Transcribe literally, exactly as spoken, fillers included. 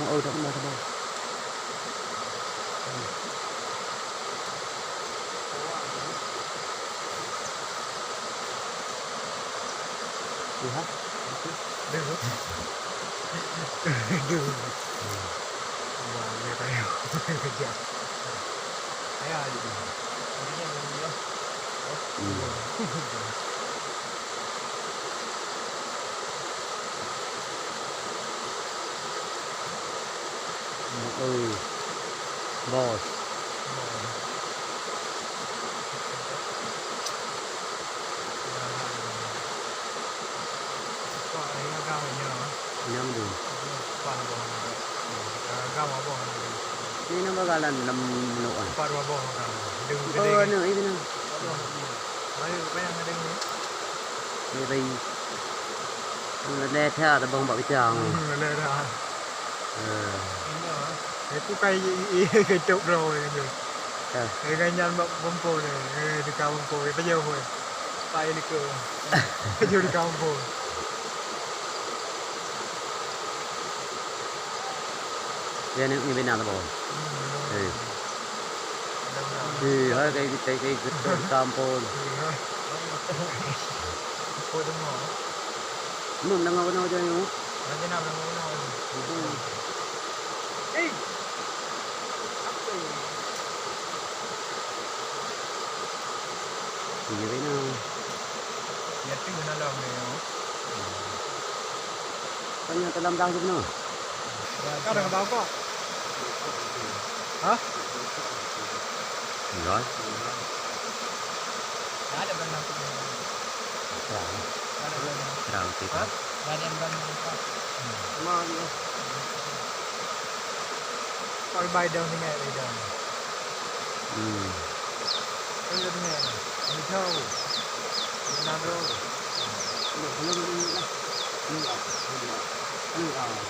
Ơ, dăk mă tăbâ. Iya. Duh. Duh. Wah, iya, tayo. Tayo aja. Hmm. Ôi, bos. Ñam dun. Ini nama galan nam luan. Oh, anu, ini na. Ini bay. Lele tha, tabang bak itang. Eh. Ito kay i, i, i, ito bro, ito. Eh. Eh, ganyan bak bumpo ne. Eh, di ka bumpo, eh, payaw ko. Pay ni ko. Payaw di ka bumpo. Yan ang ibinata po. Eh. Eh, hay kay, kay, kay, kay, kampon. Ma'am, nangawanaw dyan, oh. Hey! Sige na. Yati mo na lang na yun. Kanya talam dahil, no? Kada ka tao ko? Ha? Enggak. Ada ba na? Ada ba na? Terang kita. Ha? Ada ba na? Mana? Pag bay daw ni nga, bay daw. Hmm. Pag daw ni nga, bay daw. Bay daw. Ano, ano, ano, ano, ano, ano, ano, ano, ano,